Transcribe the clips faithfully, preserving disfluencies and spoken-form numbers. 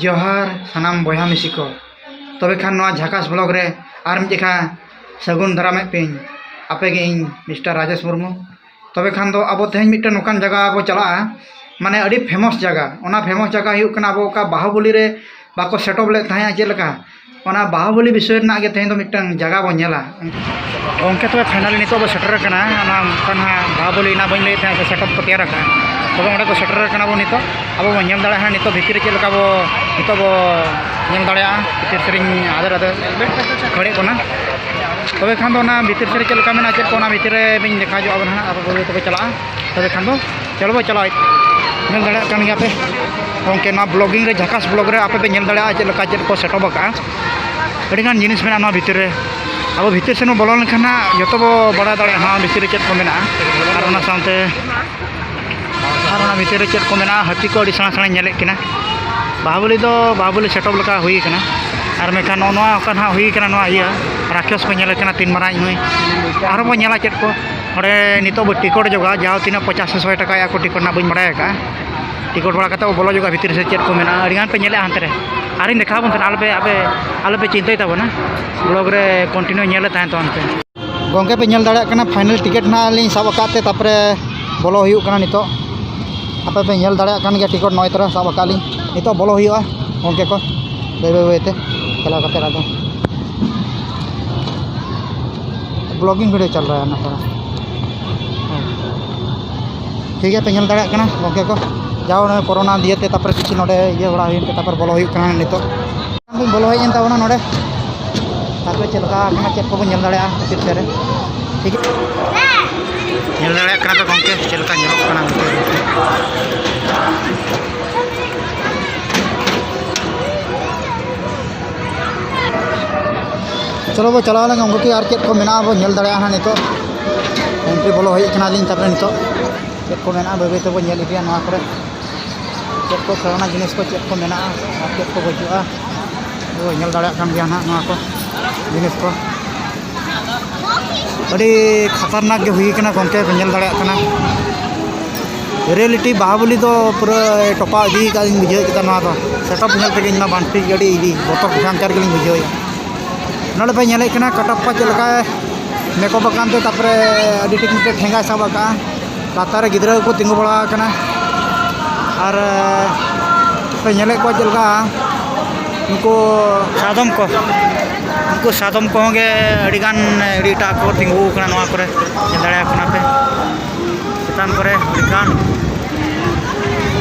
ᱡᱚᱦᱟᱨ ᱥᱟᱱᱟᱢ ᱵᱚᱭᱦᱟ ᱢᱤᱥᱤ ᱠᱚ᱾ ᱛᱚᱵᱮ ᱠᱷᱟᱱ ᱱᱚᱣᱟ ᱡᱷᱟᱠᱟᱥ ᱵᱞᱚᱜ ᱨᱮ ᱟᱨ ᱢᱤᱫ ᱡᱮᱠᱷᱟ ᱥᱟᱹᱜᱩᱱ ᱫᱟᱨᱟᱢᱮᱫ ᱯᱮᱭᱟᱹᱧ ᱟᱯᱮ ᱜᱮ ᱤᱧ ᱢᱤᱥᱴᱟᱨ ᱨᱟᱡᱮᱥ ᱢᱩᱨᱢᱩ᱾ ᱛᱚᱵᱮ ᱠᱷᱟᱱ ᱫᱚ ᱟᱵᱚ ᱛᱮᱦᱮᱧ ᱢᱤᱫᱴᱮᱱ ᱱᱚᱝᱠᱟᱱ ᱡᱟᱭᱜᱟ ᱵᱚ ᱪᱟᱞᱟᱜᱼᱟ, ᱢᱟᱱᱮ ᱟᱹᱰᱤ ᱯᱷᱮᱢᱟᱥ ᱡᱟᱭᱜᱟ᱾ ᱚᱱᱟ ᱯᱷᱮᱢᱟᱥ ᱡᱟᱭᱜᱟ ᱦᱩᱭᱩᱜ ᱠᱟᱱᱟ ᱟᱵᱚ ᱚᱠᱟ ᱵᱟᱦᱩᱵᱚᱞᱤ ᱨᱮ ᱵᱟᱠᱚ ᱥᱮᱴᱚᱯ ᱞᱮᱫ ᱛᱟᱦᱮᱸᱜᱼᱟ ᱪᱮᱫ ᱞᱮᱠᱟ, ᱚᱱᱟ ᱵᱟᱦᱩᱵᱚᱞᱤ ᱵᱤᱥᱚᱭ ᱨᱮᱱᱟᱜ ᱜᱮ ᱛᱮᱦᱮᱧ ᱫᱚ ᱢᱤᱫᱴᱟᱝ ᱡᱟᱭᱜᱟ ᱵᱚ ᱧᱮᱞᱟ᱾ ᱜᱚᱢᱠᱮ, ᱛᱚᱵᱮ finally ᱱᱤᱛᱚᱜ ᱵᱚ ᱥᱮᱴᱮᱨ ᱟᱠᱟᱱᱟ ᱚᱱᱟ ᱚᱱᱠᱟ ᱱᱟᱦᱟᱜ ᱵᱟᱦᱩᱵᱚᱞᱤ ᱚᱱᱟ ᱵᱟᱹᱧ ᱞᱟᱹᱭᱮᱫ ᱛᱟᱦᱮᱸᱫ ᱥᱮ ᱥᱮᱴᱚᱯ ᱠᱚ ᱛᱮᱭᱟᱨ ᱟᱠᱟᱫᱼᱟ᱾ ᱛᱚᱵᱮ ᱚᱸᱰᱮ ᱠᱚ ᱥᱮᱴᱮᱨ ᱟᱠᱟᱱᱟ ᱵᱚ ᱱᱤᱛᱚᱜ᱾ ᱟᱵᱚ ᱵᱚᱱ ᱧᱮᱞ ᱫᱟᱲᱮᱭᱟᱜᱼᱟ ᱦᱟᱸᱜ ᱱᱤᱛᱚᱜ ᱵᱷᱤᱛᱤᱨ ᱨᱮ ᱪᱮᱫ ᱞᱮᱠᱟ ᱵᱚ, ᱱᱤᱛᱚᱜ ᱵᱚ ᱧᱮᱞ ᱫᱟᱲᱮᱭᱟᱜᱼᱟ ᱵᱷᱤᱛᱤᱨ ᱥᱮᱨᱮᱧ ᱟᱫᱮᱨ ᱟᱫᱮᱨ ᱠᱷᱟᱹᱲᱮᱫ ᱵᱚᱱᱟ᱾ ᱛᱚᱵᱮ ᱠᱷᱟᱱ ᱫᱚ ᱚᱱᱟ ᱵᱷᱤᱛᱤᱨ ᱥᱮᱫ ᱪᱮᱫ ᱞᱮᱠᱟ ᱢᱮᱱᱟᱜᱼᱟ, ᱪᱮᱫ ᱠᱚ ᱚᱱᱟ ᱵᱷᱤᱛᱤᱨ ᱨᱮ ᱵᱤᱱ ᱫᱮᱠᱷᱟᱣ ᱧᱚᱜ ᱟᱵᱚᱱ ᱦᱟᱸᱜ, ᱟᱵᱚ ᱵᱟᱹᱭ ᱵᱟᱹᱭ ᱛᱮᱵᱚ ᱪᱟᱞᱟᱜᱼᱟ᱾ ᱛᱚᱵᱮ ᱠᱷᱟᱱ ᱫᱚ ᱪᱚᱞᱚ ᱵᱚ ᱪᱟᱞᱟᱣ᱾ ᱧᱮᱞ ᱫᱟᱲᱮᱭᱟᱜ ᱠᱟᱱ ᱜᱮᱭᱟ ᱯᱮ ᱜᱚᱢᱠᱮ, ᱱᱚᱣᱟ vlogging ᱨᱮ, ᱡᱷᱟᱠᱟᱥ vlog ᱨᱮ ᱟᱯᱮ ᱯᱮ ᱧᱮᱞ ᱫᱟᱲᱮᱭᱟᱜᱼᱟ ᱪᱮᱫ ᱞᱮᱠᱟ ᱪᱮᱫ ᱠᱚ ᱥᱮᱴᱚᱯ ᱟᱠᱟᱜᱼᱟ᱾ ᱟᱹᱰᱤᱜᱟᱱ ᱡᱤᱱᱤᱥ ᱢᱮᱱᱟᱜᱼᱟ ᱱᱚᱣᱟ ᱵᱷᱤᱛᱤᱨ ᱨᱮ᱾ ᱟᱵᱚ ᱵᱷᱤᱛᱤᱨ ᱥᱮᱱ ᱵᱚ ᱵᱚᱞᱚ ᱞᱮᱱᱠᱷᱟᱱ ᱦᱟᱸᱜ ᱡᱚᱛᱚ ᱵᱚ ᱵᱟᱲᱟᱭ ᱫᱟᱲᱮᱭᱟᱜᱼᱟ ᱱᱚᱣᱟ ᱵᱷᱤᱛᱤᱨ ᱨᱮ ᱪᱮᱫ ᱠᱚ ᱢᱮᱱᱟᱜᱼᱟ᱾ ᱟᱨ ᱚᱱᱟ ᱥᱟᱶᱛᱮ ᱟᱨ ᱚᱱᱟ ᱵᱷᱤᱛᱤᱨ ᱨᱮ ᱪᱮᱫ ᱠᱚ ᱢᱮᱱᱟᱜᱼᱟ, ᱦᱟᱹᱛᱤ ᱠᱚ ᱟᱹᱰᱤ ᱥᱮᱬᱟ ᱥᱮᱬᱟᱧ ᱧᱮᱞᱮᱫ ᱠᱤᱱᱟ᱾ ᱵᱟᱦᱩᱵᱚᱞᱤ ᱫᱚ ᱵᱟᱦᱩᱵᱚᱞᱤ ᱥᱮᱴᱚᱯ ᱞᱮᱠᱟ ᱦᱩᱭ ᱠᱟᱱᱟ᱾ ᱟᱨ ᱢᱮᱱᱠᱷᱟᱱ ᱱᱚᱜᱼᱚ ᱱᱚᱣᱟ ᱚᱠᱟ ᱱᱟᱦᱟᱜ ᱦᱩᱭ ᱠᱟᱱᱟ, ᱱᱚᱣᱟ ᱤᱭᱟᱹ ᱨᱟᱠᱷᱮᱥ ᱠᱚ ᱧᱮᱞᱮ ᱠᱟᱱᱟ, ᱛᱤᱱ ᱢᱟᱨᱟᱝ ᱤᱡ ᱱᱩᱭ᱾ ᱟᱨᱦᱚᱸ ᱵᱚᱱ ᱧᱮᱞᱟ ᱪᱮᱫ ᱠᱚ ᱚᱸᱰᱮ ᱱᱤᱛᱚᱜ ᱵᱚ ᱴᱤᱠᱤᱴ ᱡᱚᱜᱟ, ᱡᱟᱦᱟᱸ ᱛᱤᱱᱟᱹᱜ ᱯᱚᱪᱟᱥ ᱥᱮ ᱥᱚᱭ ᱴᱟᱠᱟ ᱟᱠᱚ ᱴᱤᱠᱤᱴ ᱨᱮᱱᱟᱜ ᱵᱟᱹᱧ ᱵᱟᱲᱟᱭ ᱟᱠᱟᱫᱼᱟ᱾ ᱴᱤᱠᱤᱴ ᱵᱟᱲᱟ ᱠᱟᱛᱮ ᱵᱚ ᱵᱚᱞᱚ ᱡᱚᱜᱟ ᱵᱷᱤᱛᱤᱨ ᱥᱮ ᱪᱮᱫ ᱠᱚ ᱢᱮᱱᱟᱜᱼᱟ, ᱟᱹᱰᱤᱜᱟᱱ ᱯᱮ ᱧᱮᱞᱮᱫᱼᱟ ᱦᱟᱱᱛᱮ ᱨᱮ᱾ ᱟᱨᱤᱧ ᱫᱮᱠᱷᱟᱣ ᱟᱵᱚᱱ ᱛᱟᱦᱮᱱᱟ, ᱟᱞᱚᱯᱮ ᱟᱯᱮ ᱟᱞᱚᱯᱮ ᱪᱤᱱᱛᱟᱹᱭ ᱛᱟᱵᱚᱱᱟ, vlog ᱨᱮ continue ᱧᱮᱞ ᱞᱮ ᱛᱟᱦᱮᱱ ᱛᱟᱵᱚᱱ ᱯᱮ᱾ ᱜᱚᱢᱠᱮ ᱯᱮ ᱧᱮᱞ ᱫᱟᱲᱮᱭᱟᱜ ᱠᱟᱱᱟ, final ᱴᱤᱠᱤᱴ ᱱᱟᱦᱟᱜ ᱞᱤᱧ ᱥᱟᱵ ᱟᱠᱟᱫ ᱛᱮ, ᱛᱟᱨᱯᱚᱨᱮ ᱵᱚᱞᱚ ᱦᱩᱭᱩᱜ ᱠᱟᱱᱟ ᱱᱤᱛᱚᱜ᱾ ᱟᱯᱮ ᱯᱮ ᱧᱮᱞ ᱫᱟᱲᱮᱭᱟᱜ ᱠᱟᱱ ᱜᱮᱭᱟ, ᱴᱤᱠᱤᱴ ᱱᱚᱜᱼᱚᱭ ᱛᱚᱨᱟ ᱥᱟᱵ ᱟᱠᱟᱫ ᱞᱤᱧ, ᱱᱤᱛᱚᱜ ᱵᱚᱞᱚ ᱦᱩᱭᱩᱜᱼᱟ ᱜᱚᱢᱠᱮ ᱠᱚ, ᱵᱟᱹᱭ ᱵᱟᱹᱭ ᱵᱟᱹᱭ ᱛᱮ ᱪᱟᱞᱟᱣ ᱠᱟᱛᱮ ᱟᱫᱚ vlogging video ᱪᱟᱞ ᱨᱟᱦᱟ ᱦᱟᱭ ᱱᱟ ᱛᱷᱚᱲᱟ᱾ ᱴᱷᱤᱠ ᱜᱮᱭᱟ, ᱯᱮ ᱧᱮᱞ ᱫᱟᱲᱮᱭᱟᱜ ᱠᱟᱱᱟ ᱜᱚᱢᱠᱮ ᱠᱚ, ᱡᱟᱣ ᱱᱚᱜᱼᱚᱭ ᱠᱳᱨᱳᱱᱟ ᱫᱤᱭᱮ ᱛᱮ ᱛᱟᱨᱯᱚᱨᱮ ᱠᱤᱪᱷᱩ ᱱᱚᱰᱮ ᱤᱭᱟᱹ ᱵᱟᱲᱟ ᱦᱩᱭᱮᱱ ᱛᱮ ᱛᱟᱨᱯᱚᱨ ᱵᱚᱞᱚ ᱦᱩᱭᱩᱜ ᱠᱟᱱᱟ ᱱᱤᱛᱚᱜ᱾ ᱵᱚᱱ ᱵᱚᱞᱚ ᱦᱮᱡ ᱮᱱ ᱛᱟᱵᱚᱱᱟ ᱱᱚᱰᱮ᱾ ᱛᱟᱨᱯᱚᱨᱮ ᱪᱮᱫ ᱞᱮᱠᱟ ᱟᱠᱟᱱᱟ, ᱪᱮᱫ ᱠᱚᱵᱚᱱ ᱧᱮᱞ ᱫᱟᱲᱮᱭᱟᱜᱼᱟ ᱵᱷᱤᱛᱤᱨ ᱥᱮᱫ ᱨᱮ, ᱴᱷᱤᱠ ᱜᱮᱭᱟ? ᱧᱮᱞ ᱫᱟᱲᱮᱭᱟᱜ ᱠᱟᱱᱟ ᱯᱮ ᱜᱚᱢᱠᱮ, ᱪᱮᱫ ᱞᱮᱠᱟ ᱧᱮᱞᱚᱜ ᱠᱟᱱᱟ ᱵᱷᱤᱛᱤᱨ ᱨᱮ᱾ ᱪᱚᱞᱚ ᱵᱚ ᱪᱟᱞᱟᱣ ᱞᱮᱱ ᱜᱚᱢᱠᱮ, ᱟᱨ ᱪᱮᱫ ᱠᱚ ᱢᱮᱱᱟᱜᱼᱟ ᱵᱚ ᱧᱮᱞ ᱫᱟᱲᱮᱭᱟᱜᱼᱟ ᱦᱟᱸᱜ ᱱᱤᱛᱚᱜ᱾ ᱮᱱᱴᱨᱤ ᱵᱚᱞᱚ ᱦᱩᱭ ᱠᱟᱱᱟᱞᱤᱧ, ᱛᱟᱨᱯᱚᱨᱮ ᱱᱤᱛᱚᱜ ᱪᱮᱫ ᱠᱚ ᱢᱮᱱᱟᱜᱼᱟ ᱵᱟᱹᱭ ᱵᱟᱹᱭ ᱛᱮᱵᱚ ᱧᱮᱞ ᱤᱫᱤᱭᱟ ᱱᱚᱣᱟ ᱠᱚᱨᱮ᱾ ᱪᱮᱫ ᱠᱚ ᱠᱷᱮᱞᱳᱱᱟ ᱡᱤᱱᱤᱥ ᱠᱚ ᱪᱮᱫ ᱠᱚ ᱢᱮᱱᱟᱜᱼᱟ ᱟᱨ ᱪᱮᱫ ᱠᱚ ᱵᱟᱹᱪᱩᱜᱼᱟ, ᱟᱵᱚ ᱧᱮᱞ ᱫᱟᱲᱮᱭᱟᱜ ᱠᱟᱱ ᱜᱮᱭᱟ ᱱᱟᱦᱟᱜ ᱱᱚᱣᱟ ᱠᱚ ᱡᱤᱱᱤᱥ ᱠᱚ᱾ ᱟᱹᱰᱤ ᱠᱷᱟᱛᱟᱨᱱᱟᱠ ᱜᱮ ᱦᱩᱭ ᱠᱟᱱᱟ ᱜᱚᱢᱠᱮ, ᱯᱮ ᱧᱮᱞ ᱫᱟᱲᱮᱭᱟᱜ ᱠᱟᱱᱟ᱾ ᱨᱤᱭᱮᱞᱤᱴᱤ ᱵᱟᱦᱩᱵᱚᱞᱤ ᱫᱚ ᱯᱩᱨᱟᱹ ᱴᱚᱯᱟᱣ ᱤᱫᱤ ᱠᱟᱜ ᱤᱧ ᱵᱩᱡᱷᱟᱹᱣᱮᱫ ᱠᱟᱱᱟ᱾ ᱱᱚᱣᱟ ᱫᱚ ᱥᱮᱴᱟᱯ ᱧᱮᱞ ᱛᱮᱜᱮ ᱤᱧ ᱢᱟ ᱵᱟᱝ ᱴᱷᱤᱠ, ᱟᱹᱰᱤ ᱤᱫᱤ ᱵᱚᱛᱚᱨ ᱵᱷᱚᱭᱚᱝᱠᱚᱨ ᱜᱮᱞᱤᱧ ᱵᱩᱡᱷᱟᱹᱣᱮᱫᱼᱟ᱾ ᱱᱚᱰᱮ ᱯᱮ ᱧᱮᱞᱮᱫ ᱠᱟᱱᱟ ᱠᱟᱴᱟᱯᱯᱟ ᱪᱮᱫ ᱞᱮᱠᱟᱭ ᱢᱮᱠᱚᱯ ᱟᱠᱟᱱ ᱛᱮ, ᱛᱟᱨᱯᱚᱨᱮ ᱟᱹᱰᱤ ᱴᱷᱤᱠ ᱢᱤᱫᱴᱮᱱ ᱴᱷᱮᱸᱜᱟᱭ ᱥᱟᱵ ᱟᱠᱟᱫᱼᱟ᱾ ᱞᱟᱛᱟᱨ ᱨᱮ ᱜᱤᱫᱽᱨᱟᱹ ᱠᱚᱠᱚ ᱛᱤᱸᱜᱩ ᱵᱟᱲᱟ ᱟᱠᱟᱱᱟ᱾ ᱟᱨ ᱯᱮ ᱧᱮᱞᱮᱫ ᱠᱚᱣᱟ ᱪᱮᱫ ᱞᱮᱠᱟ ᱩᱱᱠᱩ ᱥᱟᱫᱚᱢ ᱠᱚ, ᱩᱱᱠᱩ ᱥᱟᱫᱚᱢ ᱠᱚᱦᱚᱸ ᱜᱮ ᱟᱹᱰᱤᱜᱟᱱ, ᱟᱹᱰᱤ ᱮᱴᱟᱜ ᱠᱚ ᱛᱤᱸᱜᱩ ᱟᱠᱟᱱᱟ ᱱᱚᱣᱟ ᱠᱚᱨᱮ, ᱧᱮᱞ ᱫᱟᱲᱮᱭᱟᱠᱚ ᱠᱟᱱᱟ ᱯᱮ ᱪᱮᱛᱟᱱ ᱠᱚᱨᱮ ᱟᱹᱰᱤᱜᱟᱱ᱾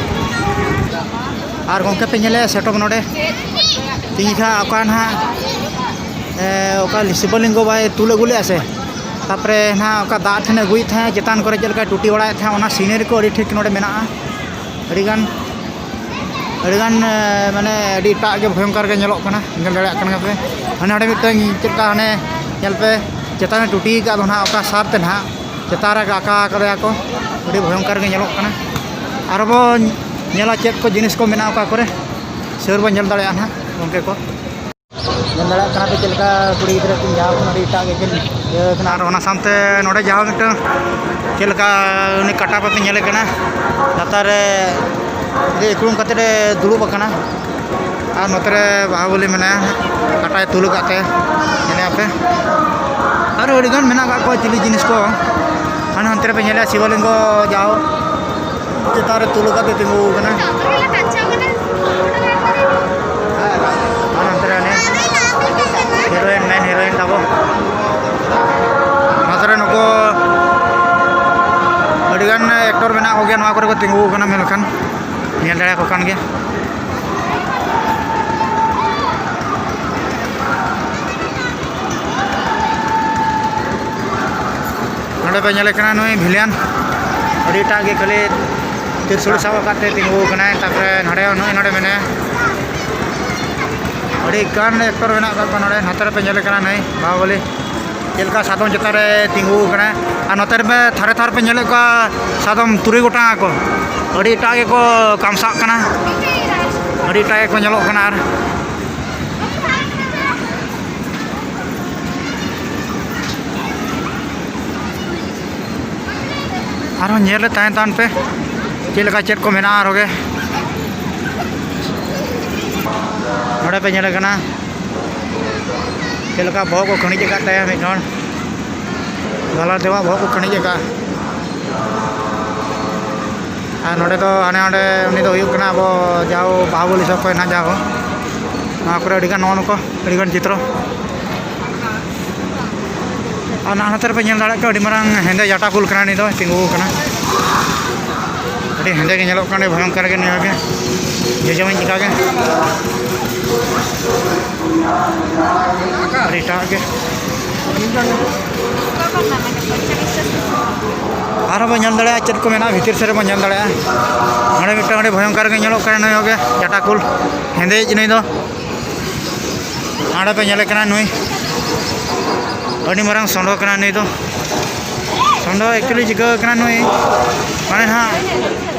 ᱟᱨ ᱜᱚᱢᱠᱮ ᱯᱮ ᱧᱮᱞᱮᱫᱼᱟ ᱥᱮᱴᱚᱯ ᱱᱚᱰᱮ ᱛᱤᱦᱤᱧ ᱠᱷᱟᱱ ᱚᱠᱟ ᱱᱟᱦᱟᱜ, ᱮ, ᱚᱠᱟ ᱥᱤᱵᱚᱞᱤᱝᱜᱚ ᱵᱟᱭ ᱛᱩᱞ ᱟᱹᱜᱩ ᱞᱮᱫᱼᱟ ᱥᱮ, ᱛᱟᱨᱯᱚᱨᱮ ᱱᱟᱦᱟᱜ ᱚᱠᱟ ᱫᱟᱜ ᱴᱷᱮᱱᱮ ᱟᱹᱜᱩᱭᱮᱫ ᱛᱟᱦᱮᱸᱫ, ᱪᱮᱛᱟᱱ ᱠᱚᱨᱮ ᱪᱮᱫ ᱞᱮᱠᱟᱭ ᱴᱩᱴᱤ ᱵᱟᱲᱟᱭᱮᱫ ᱛᱟᱦᱮᱸᱫ, ᱚᱱᱟ ᱥᱤᱱᱟᱨᱤ ᱠᱚ ᱟᱹᱰᱤ ᱴᱷᱤᱠ ᱱᱚᱰᱮ ᱢᱮᱱᱟᱜᱼᱟ᱾ ᱟᱹᱰᱤᱜᱟᱱ, ᱟᱹᱰᱤᱜᱟᱱ, ᱮ, ᱢᱟᱱᱮ ᱟᱹᱰᱤ ᱮᱴᱟᱜ ᱜᱮ ᱵᱷᱚᱭᱚᱝᱠᱚᱨ ᱜᱮ ᱧᱮᱞᱚᱜ ᱠᱟᱱᱟ, ᱧᱮᱞ ᱫᱟᱲᱮᱭᱟᱜ ᱠᱟᱱ ᱜᱮᱭᱟ ᱯᱮ᱾ ᱦᱟᱱᱮ ᱦᱟᱸᱰᱮ ᱢᱤᱫᱴᱟᱝ ᱪᱮᱫ ᱞᱮᱠᱟ ᱦᱟᱱᱮ ᱧᱮᱞ ᱯᱮ, ᱪᱮᱛᱟᱱ ᱨᱮ ᱴᱩᱴᱤ ᱟᱠᱟᱫ ᱫᱚ ᱱᱟᱦᱟᱜ ᱚᱠᱟ ᱥᱟᱨ ᱛᱮ ᱱᱟᱦᱟᱜ ᱪᱮᱛᱟᱱ ᱨᱮ ᱟᱠᱟ ᱟᱠᱟᱫᱮᱭᱟ ᱠᱚ, ᱟᱹᱰᱤ ᱵᱷᱚᱭᱚᱝᱠᱚᱨ ᱜᱮ ᱧᱮᱞᱚᱜ ᱠᱟᱱᱟ᱾ ᱟᱨᱚ ᱵᱚᱱ ᱧᱮᱞᱟ ᱪᱮᱫ ᱠᱚ ᱡᱤᱱᱤᱥ ᱠᱚ ᱢᱮᱱᱟᱜᱼᱟ ᱚᱠᱟ ᱠᱚᱨᱮ, ᱥᱩᱨ ᱵᱚᱱ ᱧᱮᱞ ᱫᱟᱲᱮᱭᱟᱜᱼᱟ ᱱᱟᱦᱟᱜ ᱜᱚᱢᱠᱮ ᱠᱚ᱾ ᱧᱮᱞ ᱫᱟᱲᱮᱭᱟᱜ ᱠᱟᱱᱟ ᱯᱮ ᱪᱮᱫ ᱞᱮᱠᱟ ᱠᱩᱲᱤ ᱜᱤᱫᱽᱨᱟᱹ ᱠᱤᱱ ᱡᱟᱣ ᱠᱟᱱᱟ, ᱟᱹᱰᱤ ᱮᱴᱟᱜ ᱜᱮᱠᱤᱱ ᱤᱭᱟᱹ ᱠᱟᱱᱟ᱾ ᱟᱨ ᱚᱱᱟ ᱥᱟᱶᱛᱮ ᱱᱚᱰᱮ ᱡᱟᱦᱟᱸ ᱢᱤᱫᱴᱟᱝ ᱪᱮᱫ ᱞᱮᱠᱟ ᱩᱱᱤ ᱠᱟᱴᱟ ᱯᱟᱛᱮ ᱧᱮᱞᱮ ᱠᱟᱱᱟ, ᱞᱟᱛᱟᱨ ᱨᱮ ᱤᱠᱲᱩᱢ ᱠᱟᱛᱮ ᱮ ᱫᱩᱲᱩᱵ ᱟᱠᱟᱱᱟ᱾ ᱟᱨ ᱱᱚᱛᱮ ᱨᱮ ᱵᱟᱦᱩᱵᱚᱞᱤ ᱢᱮᱱᱟᱭᱟ, ᱠᱟᱴᱟᱭ ᱛᱩᱞ ᱟᱠᱟᱫ ᱛᱟᱭᱟ, ᱧᱮᱞᱮᱭᱟ ᱯᱮ᱾ ᱟᱨᱚ ᱟᱹᱰᱤᱜᱟᱱ ᱢᱮᱱᱟᱜ ᱟᱠᱟᱫ ᱠᱚᱣᱟ ᱪᱤᱞᱤ ᱡᱤᱱᱤᱥ ᱠᱚ᱾ ᱦᱟᱱᱮ ᱦᱟᱱᱛᱮ ᱨᱮᱯᱮ ᱧᱮᱞᱮᱭᱟ ᱥᱤᱵᱚᱞᱤᱝᱜᱚ ᱡᱟᱣ ᱪᱮᱛᱟᱱ ᱨᱮ ᱛᱩᱞ ᱟᱠᱟᱫ ᱛᱮ ᱛᱤᱸᱜᱩ ᱟᱠᱟᱱᱟ᱾ ᱟᱨ ᱦᱟᱱᱛᱮ ᱨᱮ ᱦᱟᱱᱮ ᱦᱤᱨᱳᱭᱤᱱ, ᱢᱮᱱ ᱦᱤᱨᱳᱭᱤᱱ ᱛᱟᱵᱚ᱾ ᱱᱚᱛᱮ ᱨᱮ ᱱᱩᱠᱩ ᱟᱹᱰᱤᱜᱟᱱ ᱮᱠᱴᱚᱨ ᱢᱮᱱᱟᱜ ᱠᱚᱜᱮᱭᱟ, ᱱᱚᱣᱟ ᱠᱚᱨᱮ ᱠᱚ ᱛᱤᱸᱜᱩ ᱟᱠᱟᱱᱟ, ᱢᱮᱱᱠᱷᱟᱱ ᱧᱮᱞ ᱫᱟᱲᱮᱭᱟᱠᱚ ᱠᱟᱱ ᱜᱮᱭᱟ᱾ ᱱᱚᱰᱮ ᱯᱮ ᱧᱮᱞᱮ ᱠᱟᱱᱟ ᱱᱩᱭ ᱵᱷᱤᱞᱮᱱ, ᱟᱹᱰᱤᱴᱟᱜ ᱜᱮ ᱠᱷᱟᱹᱞᱤ ᱛᱤᱨᱥᱩᱞ ᱥᱟᱵ ᱟᱠᱟᱫ ᱛᱮ ᱛᱤᱸᱜᱩ ᱟᱠᱟᱱᱟᱭ᱾ ᱛᱟᱨᱯᱚᱨᱮ ᱱᱚᱰᱮ ᱦᱚᱸ ᱱᱩᱭ ᱱᱚᱰᱮ ᱢᱮᱱᱟᱭᱟ, ᱟᱹᱰᱤ ᱜᱟᱱ ᱮᱠᱴᱚᱨ ᱢᱮᱱᱟᱜ ᱟᱠᱟᱫ ᱠᱚᱣᱟ ᱱᱚᱰᱮ᱾ ᱱᱚᱛᱮ ᱨᱮᱯᱮ ᱧᱮᱞᱮ ᱠᱟᱱᱟ ᱱᱩᱭ ᱵᱟᱦᱩᱵᱚᱞᱤ ᱪᱮᱫ ᱞᱮᱠᱟ ᱥᱟᱫᱚᱢ ᱪᱮᱛᱟᱱ ᱨᱮ ᱛᱤᱸᱜᱩ ᱟᱠᱟᱱᱟᱭ᱾ ᱟᱨ ᱱᱚᱛᱮ ᱨᱮᱯᱮ ᱛᱷᱟᱨᱮ ᱛᱷᱟᱨ ᱯᱮ ᱧᱮᱞᱮᱫ ᱠᱚᱣᱟ ᱥᱟᱫᱚᱢ ᱛᱩᱨᱩᱭ ᱜᱚᱴᱟᱝ ᱟᱠᱚ, ᱟᱹᱰᱤ ᱮᱴᱟᱜ ᱜᱮᱠᱚ ᱠᱟᱢᱥᱟᱜ ᱠᱟᱱᱟ, ᱟᱹᱰᱤ ᱮᱴᱟᱜ ᱜᱮᱠᱚ ᱧᱮᱞᱚᱜ ᱠᱟᱱᱟ᱾ ᱟᱨ ᱟᱨᱦᱚᱸ ᱧᱮᱞ ᱨᱮ ᱛᱟᱦᱮᱸ ᱛᱟᱵᱚᱱ ᱯᱮ᱾ ᱪᱮᱫ ᱞᱮᱠᱟ ᱪᱮᱫ ᱠᱚ ᱢᱮᱱᱟᱜᱼᱟ ᱟᱨᱚ ᱜᱮ᱾ ᱱᱚᱰᱮ ᱯᱮ ᱧᱮᱞᱮ ᱠᱟᱱᱟ ᱪᱮᱫ ᱞᱮᱠᱟ ᱵᱚᱦᱚᱜ ᱠᱚ ᱠᱷᱟᱹᱲᱤᱡ ᱟᱠᱟᱫ ᱛᱟᱭᱟ ᱢᱤᱫ ᱦᱚᱲ᱾ ᱜᱟᱞᱟᱨ ᱫᱮᱣᱟᱜ ᱵᱚᱦᱚᱜ ᱠᱚ ᱠᱷᱟᱹᱲᱤᱡ ᱟᱠᱟᱫ᱾ ᱟᱨ ᱱᱚᱰᱮ ᱫᱚ ᱦᱟᱱᱮ ᱚᱸᱰᱮ ᱩᱱᱤ ᱫᱚ ᱦᱩᱭᱩᱜ ᱠᱟᱱᱟ ᱟᱵᱚ ᱡᱟᱦᱳ ᱵᱟᱦᱩᱵᱚᱞᱤ ᱥᱚᱵ ᱠᱷᱚᱱ ᱦᱮᱱᱟᱜ ᱡᱟᱦᱳ᱾ ᱱᱚᱣᱟ ᱠᱚᱨᱮ ᱟᱹᱰᱤᱜᱟᱱ ᱱᱚᱜᱼᱚ ᱱᱚᱝᱠᱟ ᱟᱹᱰᱤᱜᱟᱱ ᱪᱤᱛᱨᱚ᱾ ᱟᱨ ᱱᱟᱜ ᱱᱚᱛᱮ ᱨᱮᱯᱮ ᱧᱮᱞ ᱫᱟᱲᱮᱭᱟᱜ ᱠᱟᱱᱟ ᱟᱹᱰᱤ ᱢᱟᱨᱟᱝ ᱦᱮᱸᱫᱮ ᱡᱟᱴᱟ ᱠᱩᱞ ᱠᱟᱱᱟ, ᱩᱱᱤ ᱫᱚ ᱛᱤᱸᱜᱩ ᱟᱠᱟᱱᱟ᱾ ᱟᱹᱰᱤ ᱦᱮᱸᱫᱮ ᱜᱮ ᱧᱮᱞᱚᱜ ᱠᱟᱱᱟ, ᱟᱹᱰᱤ ᱵᱷᱚᱭᱚᱝᱠᱚᱨ ᱜᱮ ᱱᱤᱭᱟᱹ ᱜᱮ᱾ ᱡᱚᱡᱚᱢᱤᱧ ᱞᱮᱠᱟ ᱜᱮ᱾ ᱟᱹᱰᱤ ᱮᱴᱟᱜ ᱜᱮ᱾ ᱟᱨᱦᱚᱸ ᱵᱚᱱ ᱧᱮᱞ ᱫᱟᱲᱮᱭᱟᱜᱼᱟ ᱪᱮᱫ ᱠᱚ ᱢᱮᱱᱟᱜᱼᱟ, ᱵᱷᱤᱛᱤᱨ ᱥᱮᱫ ᱨᱮᱵᱚᱱ ᱧᱮᱞ ᱫᱟᱲᱮᱭᱟᱜᱼᱟ᱾ ᱱᱚᱰᱮ ᱢᱤᱫᱴᱟᱝ ᱟᱹᱰᱤ ᱵᱷᱚᱭᱚᱝᱠᱚᱨ ᱜᱮ ᱧᱮᱞᱚᱜ ᱠᱟᱱᱟ, ᱱᱩᱭ ᱦᱚᱸ ᱜᱮ ᱡᱟᱴᱟ ᱠᱩᱞ ᱦᱮᱸᱫᱮᱭᱤᱡ ᱱᱩᱭ ᱫᱚ᱾ ᱦᱟᱸᱰᱮ ᱯᱮ ᱧᱮᱞᱮ ᱠᱟᱱᱟ ᱱᱩᱭ ᱟᱹᱰᱤ ᱢᱟᱨᱟᱝ ᱥᱚᱸᱰᱚ ᱠᱟᱱᱟ ᱱᱩᱭ ᱫᱚ᱾ ᱥᱚᱸᱰᱚ actually ᱪᱤᱠᱟᱹ ᱠᱟᱱᱟ ᱱᱩᱭ, ᱢᱟᱱᱮ ᱱᱟᱦᱟᱜ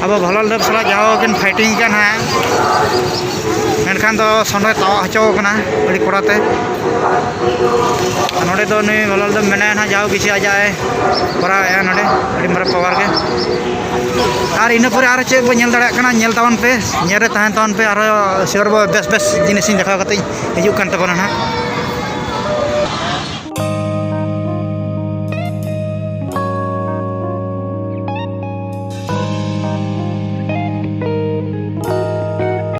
ᱟᱵᱚ ᱵᱷᱚᱞᱚᱞ ᱫᱮᱵ ᱥᱟᱞᱟᱜ ᱡᱟᱦᱟᱸ ᱠᱤᱱ fighting ᱠᱟᱱ ᱦᱟᱸᱜ, ᱢᱮᱱᱠᱷᱟᱱ ᱫᱚ ᱥᱚᱸᱰᱚᱭ ᱛᱟᱣᱟᱜ ᱦᱚᱪᱚ ᱠᱟᱱᱟ ᱟᱹᱰᱤ ᱠᱚᱲᱟᱛᱮ᱾ ᱱᱚᱰᱮ ᱫᱚ ᱱᱩᱭ ᱵᱷᱚᱞᱚᱞ ᱫᱮᱵ ᱢᱮᱱᱟᱭᱟ ᱱᱟᱦᱟᱜ, ᱡᱟᱣ ᱠᱤᱪᱷᱩ ᱟᱡᱟᱜ ᱮ ᱠᱚᱨᱟᱣᱮᱫᱼᱟ ᱱᱚᱰᱮ, ᱟᱹᱰᱤ ᱢᱟᱨᱟᱝ power ᱜᱮ᱾ ᱟᱨ ᱤᱱᱟᱹ ᱯᱚᱨᱮ ᱟᱨᱚ ᱪᱮᱫ ᱵᱚ ᱧᱮᱞ ᱫᱟᱲᱮᱭᱟᱜ ᱠᱟᱱᱟ, ᱧᱮᱞ ᱛᱟᱵᱚᱱ ᱯᱮ, ᱧᱮᱞ ᱨᱮ ᱛᱟᱦᱮᱱ ᱛᱟᱵᱚᱱ ᱯᱮ, ᱟᱨᱚ sure ᱵᱚ ᱵᱮᱥ ᱵᱮᱥ ᱡᱤᱱᱤᱥᱤᱧ ᱫᱮᱠᱷᱟᱣ ᱠᱟᱛᱮ ᱤᱧ ᱦᱤᱡᱩᱜ ᱠᱟᱱ ᱛᱟᱵᱚᱱᱟ ᱱᱟᱦᱟᱜ᱾